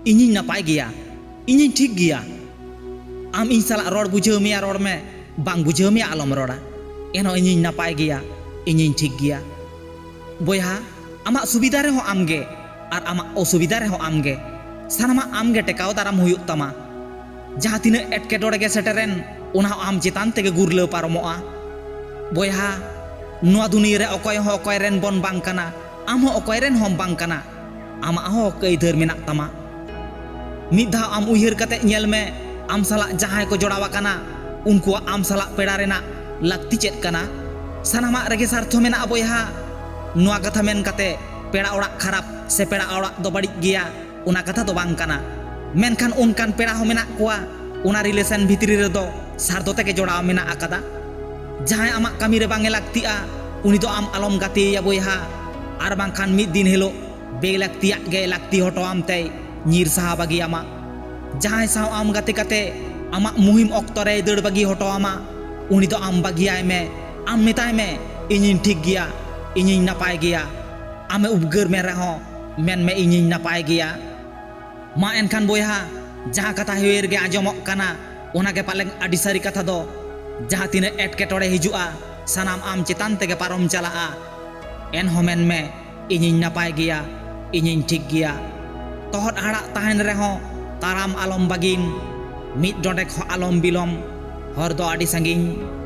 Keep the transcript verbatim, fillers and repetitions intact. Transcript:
ᱤᱧᱤᱧ ᱱᱟᱯᱟᱭ ᱜᱮᱭᱟ, ᱤᱧᱤᱧ ᱴᱷᱤᱠ ᱜᱮᱭᱟ᱾ ᱟᱢ ᱤᱧ ᱥᱟᱞᱟᱜ ᱨᱚᱲ ᱵᱩᱡᱷᱟᱹᱣ ᱢᱮᱭᱟ ᱨᱚᱲ ᱢᱮ, ᱵᱟᱝ ᱵᱩᱡᱷᱟᱹᱣ ᱢᱮᱭᱟ ᱟᱞᱚᱢ ᱨᱚᱲᱟ᱾ ᱮᱱᱦᱚᱸ ᱤᱧᱤᱧ ᱱᱟᱯᱟᱭ ᱜᱮᱭᱟ, ᱤᱧᱤᱧ ᱴᱷᱤᱠ ᱜᱮᱭᱟ᱾ ᱵᱚᱭᱦᱟ, ᱟᱢᱟᱜ ᱥᱩᱵᱤᱫᱷᱟ ᱨᱮᱦᱚᱸ ᱟᱢᱜᱮ, ᱟᱨ ᱟᱢᱟᱜ ᱚᱥᱩᱵᱤᱫᱷᱟ ᱨᱮᱦᱚᱸ ᱟᱢᱜᱮ᱾ ᱥᱟᱱᱟᱢᱟᱜ ᱟᱢᱜᱮ ᱴᱮᱠᱟᱣ ᱫᱟᱨᱟᱢ ᱦᱩᱭᱩᱜ ᱛᱟᱢᱟ᱾ ᱡᱟᱦᱟᱸ ᱛᱤᱱᱟᱹᱜ ᱮᱴᱠᱮᱴᱚᱬᱮ ᱜᱮ ᱥᱮᱴᱮᱨᱮᱱ, ᱚᱱᱟ ᱦᱚᱸ ᱟᱢ ᱪᱮᱛᱟᱱ ᱛᱮᱜᱮ ᱜᱩᱨᱞᱟᱹᱣ ᱯᱟᱨᱚᱢᱚᱜᱼᱟ᱾ ᱵᱚᱭᱦᱟ, ᱱᱚᱣᱟ ᱫᱩᱱᱤᱭᱟᱹ ᱨᱮ ᱚᱠᱚᱭ ᱦᱚᱸ ᱚᱠᱚᱭ ᱨᱮᱱ ᱵᱚᱱ ᱵᱟᱝ ᱠᱟᱱᱟ, ᱟᱢ ᱦᱚᱸ ᱚᱠᱚᱭ ᱨᱮᱱ ᱦᱚᱸᱢ ᱵᱟᱝ ᱠᱟᱱᱟ᱾ ᱟᱢᱟᱜ ᱦᱚᱸ ᱦᱚᱠ ᱟᱹᱭᱫᱟᱹᱨ ᱢᱮᱱᱟᱜ ᱛᱟᱢᱟ᱾ ᱢᱤᱫ ᱫᱷᱟᱣ ᱟᱢ ᱩᱭᱦᱟᱹᱨ ᱠᱟᱛᱮ ᱧᱮᱞ ᱢᱮ, ᱟᱢ ᱥᱟᱞᱟᱜ ᱡᱟᱦᱟᱸᱭ ᱠᱚ ᱡᱚᱲᱟᱣ ᱟᱠᱟᱱᱟ, ᱩᱱᱠᱩᱣᱟᱜ ᱟᱢ ᱥᱟᱞᱟᱜ ᱯᱮᱲᱟ ᱨᱮᱱᱟᱜ ᱞᱟᱹᱠᱛᱤ ᱪᱮᱫ ᱠᱟᱱᱟ? ᱥᱟᱱᱟᱢᱟᱜ ᱨᱮᱜᱮ ᱥᱟᱨᱛᱷᱚ ᱢᱮᱱᱟᱜᱼᱟ ᱵᱚᱭᱦᱟ᱾ ᱱᱚᱣᱟ ᱠᱟᱛᱷᱟ ᱢᱮᱱ ᱠᱟᱛᱮ ᱯᱮᱲᱟ ᱚᱲᱟᱜ ᱠᱷᱟᱨᱟᱯ ᱥᱮ ᱯᱮᱲᱟ ᱚᱲᱟᱜ ᱫᱚ ᱵᱟᱹᱲᱤᱡ ᱜᱮᱭᱟ, ᱚᱱᱟ ᱠᱟᱛᱷᱟ ᱫᱚ ᱵᱟᱝ ᱠᱟᱱᱟ᱾ ᱢᱮᱱᱠᱷᱟᱱ ᱚᱱᱠᱟᱱ ᱯᱮᱲᱟ ᱦᱚᱸ ᱢᱮᱱᱟᱜ ᱠᱚᱣᱟ, ᱚᱱᱟ ᱨᱤᱞᱮᱥᱚᱱ ᱵᱷᱤᱛᱨᱤ ᱨᱮᱫᱚ ᱥᱟᱨᱛᱷᱚ ᱛᱮᱜᱮ ᱡᱚᱲᱟᱣ ᱢᱮᱱᱟᱜ ᱟᱠᱟᱫᱟ᱾ ᱡᱟᱦᱟᱸᱭ ᱟᱢᱟᱜ ᱠᱟᱹᱢᱤ ᱨᱮ ᱵᱟᱝ ᱮ ᱞᱟᱹᱠᱛᱤᱜᱼᱟ, ᱩᱱᱤ ᱫᱚ ᱟᱢ ᱟᱞᱚᱢ ᱜᱟᱛᱮᱭᱮᱭᱟ ᱵᱚᱭᱦᱟ, ᱟᱨ ᱵᱟᱝᱠᱷᱟᱱ ᱢᱤᱫ ᱫᱤᱱ ᱦᱤᱞᱳᱜ ᱵᱮᱼᱞᱟᱹᱠᱛᱤᱭᱟᱜ ᱜᱮ ᱞᱟᱹᱠᱛᱤ ᱦᱚᱴᱚ ᱟᱢ ᱛᱮᱭ ᱧᱤᱨ ᱥᱟᱦᱟ ᱵᱟᱹᱜᱤᱭᱟᱢᱟ᱾ ᱡᱟᱦᱟᱸᱭ ᱥᱟᱶ ᱟᱢ ᱜᱟᱛᱮ ᱠᱟᱛᱮ ᱟᱢᱟᱜ ᱢᱩᱦᱤᱢ ᱚᱠᱛᱚ ᱨᱮᱭ ᱫᱟᱹᱲ ᱵᱟᱹᱜᱤ ᱦᱚᱴᱚ ᱟᱢᱟ, ᱩᱱᱤ ᱫᱚ ᱟᱢ ᱵᱟᱹᱜᱤᱭᱟᱭ ᱢᱮ᱾ ᱟᱢ ᱢᱮᱛᱟᱭ ᱢᱮ, "ᱤᱧᱤᱧ ᱴᱷᱤᱠ ᱜᱮᱭᱟ, ᱤᱧᱤᱧ ᱱᱟᱯᱟᱭ ᱜᱮᱭᱟ᱾" ᱟᱢᱮ ᱩᱯᱜᱟᱹᱨ ᱢᱮ ᱨᱮᱦᱚᱸ, ᱢᱮᱱ ᱢᱮ, "ᱤᱧᱤᱧ ᱱᱟᱯᱟᱭ ᱜᱮᱭᱟ᱾" ᱢᱟ ᱮᱱᱠᱷᱟᱱ ᱵᱚᱭᱦᱟ, ᱡᱟᱦᱟᱸ ᱠᱟᱛᱷᱟ ᱦᱮᱣᱮᱨ ᱜᱮ ᱟᱸᱡᱚᱢᱚᱜ ᱠᱟᱱᱟ, ᱚᱱᱟ ᱜᱮ ᱯᱟᱞᱮᱱ ᱟᱹᱰᱤ ᱥᱟᱹᱨᱤ ᱠᱟᱛᱷᱟ ᱫᱚ᱾ ᱡᱟᱦᱟᱸ ᱛᱤᱱᱟᱹᱜ ᱮᱴᱠᱮᱴᱚᱬᱮ ᱦᱤᱡᱩᱜᱼᱟ, ᱥᱟᱱᱟᱢ ᱟᱢ ᱪᱮᱛᱟᱱ ᱛᱮᱜᱮ ᱯᱟᱨᱚᱢ ᱪᱟᱞᱟᱜᱼᱟ᱾ ᱮᱱᱦᱚᱸ ᱢᱮᱱ ᱢᱮ, "ᱤᱧᱤᱧ ᱱᱟᱯᱟᱭ ᱜᱮᱭᱟ, ᱤᱧᱤᱧ ᱴᱷᱤᱠ ᱜᱮᱭᱟ᱾" ᱛᱚᱦᱚᱫ ᱦᱟᱲᱟᱜ ᱛᱟᱦᱮᱱ ᱨᱮᱦᱚᱸ ᱛᱟᱲᱟᱢ ᱟᱞᱚᱢ ᱵᱟᱹᱜᱤᱱ, ᱢᱤᱫ ᱰᱚᱸᱰᱮᱠ ᱦᱚᱸ ᱟᱞᱚᱢ ᱵᱤᱞᱚᱢ, ᱦᱚᱨ ᱫᱚ ᱟᱹᱰᱤ ᱥᱟᱺᱜᱤᱧ᱾